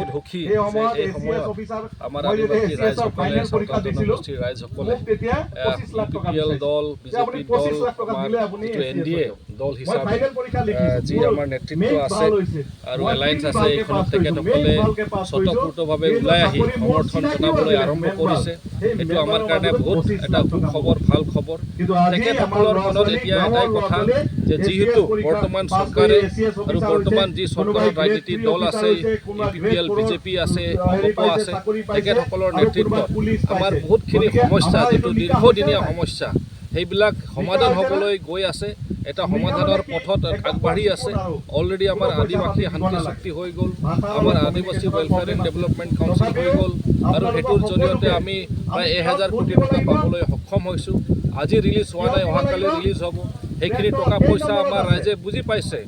বহুত সুখী সেই যে সময়ত এই এ চি এছ সময়ত অফিচাৰ, আমাৰ মই যেতিয়া আদিবাসী এ চি এছৰ ৰাইজসকলে, ফাইনেল পৰীক্ষা চাওতাল দিছিলোঁ, জনগোষ্ঠীৰ ৰাইজসকলে, মোক তেতিয়া 25 লাখ ইউ টকা পি পি এল বিচাৰিছে দল, যে আপুনি বিজেপি দল, 25 লাখ টকা আমাৰ দিলে আপুনি যিটো A N C D S A হৈ যাব। দল মই হিচাপে ফাইনেল পৰীক্ষা লিখিছোঁ, যি মোৰ আমাৰ নেতৃত্ব মেইনছ আছে ভাল হৈছে, আৰু মই এলায়েন্স প্ৰি আছে, ভালকে এইখনত পাছ কৰিছোঁ, তেখেতসকলে মেইনছ ভালকে পাছ কৰিছোঁ, স্বতঃস্ফূৰ্তভাৱে কিন্তু ওলাই আহি চাকৰি মোৰ সমৰ্থন চিনাকিও জনাবলৈ আছিলে আৰম্ভ মেম্বাৰ। কৰিছে। সেই সেইটো আমাৰ মেম্বাৰৰ কাৰণে মাজত বহুত 25 এটা লাখ টকা সুখবৰ, ভাল খবৰ। কিন্তু আজি আমাৰ তেখেতসকলৰ ল'ৰা মনত ছোৱালী, এতিয়া গাঁৱৰ এটাই ল'ৰা কথা ছোৱালীয়ে যে এ চি এছ যিহেতু পৰীক্ষা বৰ্তমান পাছ কৰি চৰকাৰে এ চি এছ আৰু অফিচাৰ বৰ্তমান হৈছে, যি কোনোবাই চৰকাৰৰ গ্ৰেড ৰাজনীতি থ্ৰী দল অফিচাৰ আছে, হৈছে, কোনোবা ইউ পি পি গ্ৰেড এল, ফ'ৰৰ বিজেপি আছে, হেৰি অগপ পাইছে, আছে, চাকৰি পাইছে, তেখেতসকলৰ আৰু কোনোবাই নেতৃত্বত পুলিচ আমাৰ পাইছে। বহুতখিনি গতিকে সমস্যা, আমাৰ যিটো এইটো নিকা হৈছে দীৰ্ঘদিনীয়া নাই? সমস্যা, সেইবিলাক সমাধান হৈছে না? হ'বলৈ গৈ আছে, এটা নিকা মানে সমাধানৰ কি? পথত একদম আগবাঢ়ি আছে। আৰু অলৰেডি আমাৰ কোনো পইচা আদিবাসী পাতি দিব শান্তি নালাগে। চুক্তি হৈ গ'ল, ভাষাৰ আমাৰ অলপ আদিবাসী কমিউনিকেশ্যনৰ ৱেলফেয়াৰ এণ্ড প্ৰব্লেম আছে। ডেভেলপমেণ্ট কাউন্সিল হৈ তথাপিও গ'ল আৰু আপোনালোকক সেইটোৰ জৰিয়তে সকলোকে আমি আমি প্ৰায় কিহত 1000 ভোট কোটি দিব টকা লাগিব? পাবলৈ সক্ষম হৈছোঁ। আজি ৰিলিজ হোৱা কিহত নাই, দিব অহাকালি লাগিব? ৰিলিজ হ'ব। সেইখিনি ট্ৰেক্টৰ টকা কেই পইচা নম্বৰত আমাৰ আছে? ৰাইজে বুজি পাইছে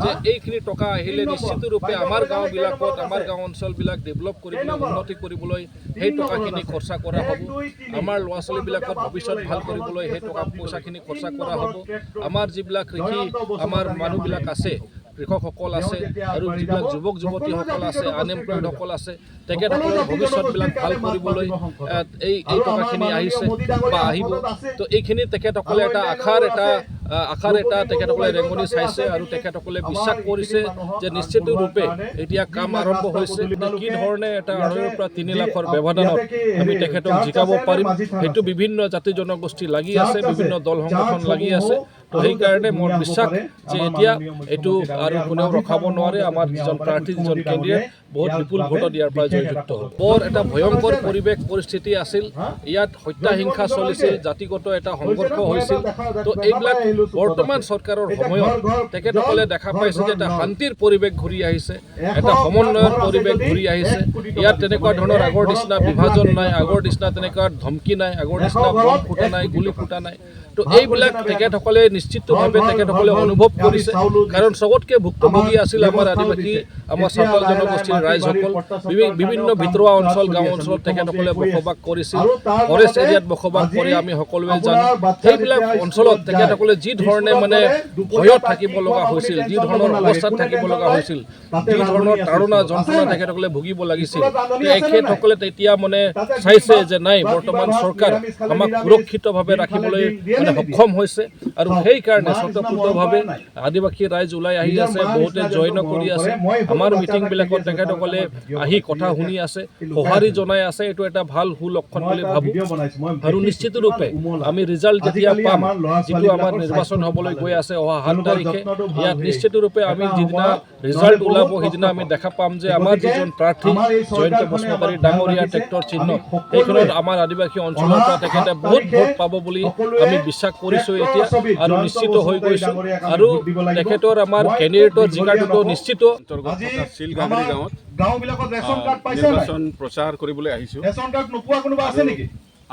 যে হা? এইখিনি টকা আহিলে তিন নম্বৰ। নিশ্চিত ৰূপে বাইদেউ আমাৰ কৈ যালে কেই গাঁওবিলাকত, নম্বৰত আমাৰ আছে? গাঁও অঞ্চলবিলাক ডেভেলপ কেই কৰিবলৈ, নম্বৰত? উন্নতি কৰিবলৈ তিন সেই নম্বৰত টকাখিনি আছে। খৰচা কৰা এক, হ'ব। দুই, তিনি। আমাৰ ল'ৰা ছোৱালীবিলাকৰ বাদ দিব ভৱিষ্যত লাগিব। ভাল আপোনাৰ কৰিবলৈ ঠিক সেই আছে, টকা বাদ দিব লাগিব। পইচাখিনি তিন খৰচা কৰা হ'ব। নম্বৰত ট্ৰেক্টৰ আমাৰ যিবিলাক কৃষি, জয়ন্ত আমাৰ বসুমতাৰী আমাৰ মানুহবিলাক এম পি আছে, হ'ব। কৃষকসকল তেওঁ আছে যেতিয়া আৰু আগবাঢ়ি যিবিলাক যাব, যুৱক সকলো যুৱতীসকল জাতি আছে, জনগোষ্ঠীৰ আনএমপ্লয়ডসকল আছে, সকলো তেখেতসকলৰ জাতি ভৱিষ্যতবিলাক জনগোষ্ঠীৰ ভাল কাৰণে মাত কৰিবলৈ মাতিব সংসদত। এই আৰু আমাৰ টকাখিনি মাননীয় আহিছে মোদী বা ডাঙৰীয়া আহিব। সংসদত আছে। তো এইখিনি তেখেতসকলে আৰু এটা অন্যান্য আশাৰ এটা আছে। আশাৰ এটা দ্ৰৌপদী মুৰ্মু তেখেতসকলে বাইদেউ ৰেঙনি তাতে চাইছে আছে আৰু দিল্লীত। তেখেতসকলে আমাৰ বিশ্বাস এইখিনি কৰিছে মানুহক যে নিশ্চিত আগবঢ়োৱাৰ ৰূপে কাৰণে এতিয়া কাম যিবিলাক আৰম্ভ ৰাস্তা হৈছে। পদূলি কি আপোনালোকে ধৰণে এটা ইয়াতে 2.5ৰ পৰা 3 যি লাখৰ ব্যৱধানত ইয়াতে কি আমি হেৰি তেখেতক চাৰ্চ জিকাব আছে নে পাৰিম, মাঝি থান সেইটো আছে? বিভিন্ন জাতি জনগোষ্ঠী লাগি চাৰ্চ আছে, আছে। বিভিন্ন দল সংগঠন লাগি আছে। চাৰ্চসমূহো তো আৰু যাতে সেইকাৰণে মোৰ ধুনীয়া হ'ব বিশ্বাস পাৰে, যে আমাৰ এতিয়া মাননীয় এইটো মুখ্যমন্ত্ৰী আৰু ডাঙৰীয়া আৰু কোনেও মাঝি ৰখাব থানসমূহ নোৱাৰে। যাতে আমাৰ ধুনীয়া যিজন হ'ব পাৰে, প্ৰাৰ্থী, যিজন মুখ্যমন্ত্ৰী কেণ্ডিডেট, ডাঙৰীয়াই বহুত ইয়াৰ বিপুল বাবে ভোটত ইয়াৰ পৰা বিশেষ এটা জয়যুক্ত হ'ব। পদক্ষেপ। বৰ এটা জল জীৱন মিছন ভয়ংকৰ হৈছে নাই? পৰিৱেশ পৰিস্থিতি আছিল, হা? ইয়াত জল হত্যা জীৱন হিংসা মিছন চলিছিল, হৈছে? জাতিগত এটা হৈছে সংঘৰ্ষ না? মই হৈছিল। এবাৰ দেখা তো দেখা এইবিলাক পাই আহিলোঁ বৰ্তমান চুকত চৰকাৰৰ এতিয়া সময়ত ঘৰ ঘৰ তেখেতসকলে জল, দেখা ঘৰ পাইছে ঘৰ যে এটা নল। শান্তিৰ পৰিৱেশ ঘূৰি আহিছে, এশ এটা সমন্বয়ৰ ঘৰ আছে পৰিৱেশ যদি ঘূৰি আহিছে। 1 কোটি টকা ইয়াত দিছে। তেনেকুৱা মানে ধৰণৰ এক আগৰ ঘৰত নিচিনা 1 লাখ, বিভাজন 1 নাই, লাখ আগৰ টকা নিচিনা তেনেকুৱা ধমকি নাই, আগৰ 100 নিচিনা বম ঘৰত ফুটা এক নাই, কোটি গুলী টকা। ফুটা নাই। তো ভাল কৰিছে এইবিলাক না বেয়া? তেখেতসকলে ঘৰ নিশ্চিতভাৱে ঘৰ ঘৰ তেখেতসকলে ঘৰ অনুভৱ আমি কৰিছে, চাউলো কাৰণ দিছে, চবতকৈ আমাৰ ভুক্তভোগী আছিল আমাৰ ব্যৱস্থাও আদিবাসী, দিছে। আমাৰ এতিয়া চাওতাল লাহে লাহে জনগোষ্ঠীৰ মাটি বাৰীৰ ৰাইজসকল। পট্টা চট্টাৰ বিভিন্ন কাৰণেও কাম ভিতৰুৱা কাজ অঞ্চল, চলি গাঁও আছে, অঞ্চলত মুখ্যমন্ত্ৰীয়ে তেখেতসকলে কৈ আছে। বসবাস কৰিছিল, আৰু তাৰ ফৰেষ্ট লগতে এৰিয়াত বসবাস আজি কৰে, আমি সকলোৱে জানো। আপোনাৰ বাচ্চা সেইবিলাক যেতিয়া অঞ্চলত স্কুলত যায়, তেখেতসকলে যি ধৰণে স্কুলত মানে গ'লে দুপৰীয়া ভয়ত তাত থাকিব কি লগা খুৱাম আপুনি হৈছিল, যি টেনচন ল'ব ধৰণৰ নালাগে। অৱস্থাত কোনে থাকিব টেনচন লগা লয়? হৈছিল, তাতে যি ধৰণৰ ৰান্ধনী আছে তাৰণা স্কুলত। আছে যন্ত্ৰণা নাই? তেখেতসকলে ভুগিব লাগিছিল, স্কুলত ৰান্ধনী আছে নে নাই? তেখেতসকলে তেতিয়া মানে তাতে ডিম চাইছে ভাত যে নাই, বা কিবা বৰ্তমান ভাত, চৰকাৰ নিৰামিষ খালে আমাক নিৰামিষ, সুৰক্ষিতভাৱে ডিম খালে ৰাখিবলৈ ডিম দিয়ে নে মানে নিদিয়ে? সক্ষম হৈছে। আৰু চাওক, সেইকাৰণে মা নিচিনা মৰম স্বতঃস্ফূৰ্তভাৱে কৰা নাই? আদিবাসী ৰাইজ ওলাই আহি নিজৰ আছে, মা বহুতে নিচিনা জইন যোনটো কৰি মৰম আছে। কৰে, মই সৰু আমাৰ বাচ্চা এটাক মিটিংবিলাকত খেলি আছো, তাৰ তেখেতসকলে এটা মই ভিডিঅ' আহি বনাইছো, কথা সি শুনি এতিয়া আছে, সি লুকাই সঁহাৰি আছে। জনাই আছে। এইটো এটা ভাল সুলক্ষণ মই বুলি তাৰ ভাবোঁ। ভিডিঅ' বনাইছো, মই আৰু দেখিছো নিশ্চিত কিমান ৰূপে উমলা। আমি ৰিজাল্ট যেতিয়া আজিকালি পাম, আমাৰ ল'ৰা যিটো আমাৰ ছোৱালীবিলাকৰ নিৰ্বাচন স্বাস্থ্যটো হ'বলৈ ভাল গৈ হৈছে, আছে অহা 7 তেওঁলোকৰ তাৰিখে, যত্নটো ভাল ইয়াত হৈ নিশ্চিত ৰূপে আমি এটা যিদিনা সময়ত নহ'লে ৰিজাল্ট ওলাব, বহুত সেইদিনা কষ্ট আমি পাওঁ। দেখা পাম যে আমাৰ গতিকে যিজন প্ৰাৰ্থী আমাৰ এই জয়ন্ত চৰকাৰখনে বসুমতাৰী আমাক ধ্যান ডাঙৰীয়া ৰাখিছে। ট্ৰেক্টৰ চিহ্ন, আমি সেইখনত সকলোৱে আমাৰ আদিবাসী অঞ্চলৰ অহা পৰা তেখেতে 7 বহুত তাৰিখে ভোট পাব বুলি সকলোৱে আমি বিশ্বাস কৰিছোঁ ট্ৰেক্টৰৰ এতিয়া ছবিত আৰু জয়ন্ত নিশ্চিত হৈ বসুমতাৰী গৈছোঁ। ডাঙৰীয়াক আমি আৰু ভোট দিব লাগিব। তেখেতৰ আমাৰ মই খুব কেণ্ডিডেটৰ দীঘলীয়া জিকাটোতো নকওঁ। নিশ্চিত। অন্তৰ্গত আজি থকা শিলঘাগৰি আমাৰ গাঁৱত গাঁওবিলাকত ৰেচন কাৰ্ড পাইছে নাই? নিৰ্বাচন প্ৰচাৰ কৰিবলৈ আহিছোঁ। ৰেচন কাৰ্ড নোপোৱা কোনোবা আছে আৰু নেকি?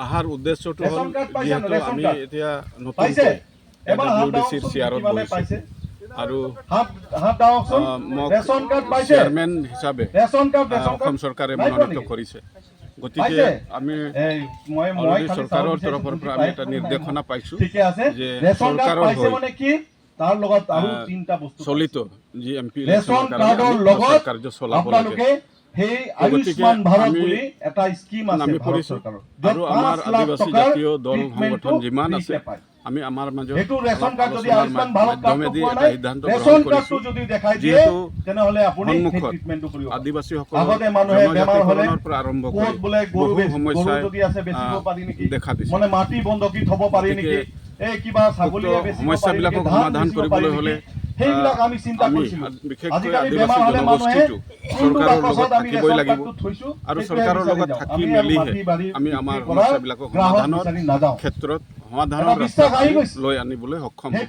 অহাৰ উদ্দেশ্যটো হ'ল, ৰেচন কাৰ্ড পাইছে নাই? যিহেতু ৰেচন আমি কাৰ্ড এতিয়া পাইছে? নতুনকৈ এ এবাৰ হাত ডাব্লিউ ডি চিৰ দাঙকচোন, চেয়াৰত কিমানে বহিছোঁ পাইছে? আৰু হাত দাঙকচোন। মোক ৰেচন কাৰ্ড পাইছে? চেয়াৰমেন হিচাপে ration card, ration Assam card চৰকাৰে নাই পোৱা মনোনীত নেকি? কৰিছে। গতিকে পাইছে? আমি এই মই অলৰেডি খালি চাব চৰকাৰৰ বিচাৰিছো তৰফৰ কোনটি পৰা আমি পাই এটা নিৰ্দেশনা পাইছোঁ ঠিকে আছে। যে ৰেচন কাৰ্ড চৰকাৰৰ পাইছে হৈ মানে কি, তাৰ লগত আৰু তিনিটা বস্তু চলিত জি এম পি ৰেচন ইলেকশ্যনৰ কাৰণে কাৰ্ডৰ আমি লগত প্ৰচাৰ কাৰ্য চলাব লাগে। আপোনালোকে সেই গতিকে আয়ুষ্মান ভাৰত আমি বুলি এটা স্কিম আছে নামি ভাৰত পৰিছোঁ চৰকাৰৰ, য'ত আৰু আমাৰ 5 লাখ আদিবাসী টকাৰ জাতীয় দল ট্ৰিটমেণ্টটো সংগঠন যিমান আছে, ফ্ৰীতে পায়। আমি আমাৰ মাজত সেইটো ৰেচন অলপ কাৰ্ড যদি আলোচনাৰ আয়ুষ্মান ভাৰত কাৰ্ডটো মাধ্যমেদি পোৱা এটা নাই, সিদ্ধান্ত ৰেচন গ্ৰহণ কাৰ্ডটো কৰিছোঁ। যদি দেখাই দিয়ে, যিহেতু তেনেহ'লে আপুনি সেই সন্মুখত ট্ৰিটমেণ্টটো কৰিব পাৰিব। আদিবাসীসকলৰ আগতে মানুহে বেমাৰ হ'লে জনজাতিকৰণৰ পৰা আৰম্ভ ক'ত কৰি বোলে গৰু বহু গৰু সমস্যাই যদি আছে বেচিব পাৰি নেকি, দেখা দিছে। মানে মাটি বন্ধকী থ'ব পাৰি গতিকে নেকি, এই কিবা ছাগলীয়ে উক্ত বেচিব পাৰি নেকি, সমস্যাবিলাকক ধান সমাধান বেচিব পাৰি কৰিবলৈ নেকি, হ'লে সেইবিলাক আমি চিন্তা আমি কৰিছিলোঁ। বিশেষকৈ আজিকালি আদিবাসী বেমাৰ হ'লে মানুহে জনগোষ্ঠীটো কোনটো চৰকাৰৰ বাকচত লগত আমি থাকিবই ৰেচন লাগিব কাৰ্ডটো থৈছোঁ আৰু সেইটোহে চৰকাৰৰ বিচাৰি লগত যাওঁ। থাকি আমি আৰু মেলিহে মাটি বাৰী আমি বিক্ৰী আমাৰ কৰাৰ সমস্যাবিলাকক গ্ৰাহক সমাধানৰ বিচাৰি নাযাওঁ। ক্ষেত্ৰত এটা সমাধানৰ বিশ্বাস ৰাস্তা আহি আমি গৈছে। লৈ আনিবলৈ সক্ষম হ'ব। সেইটো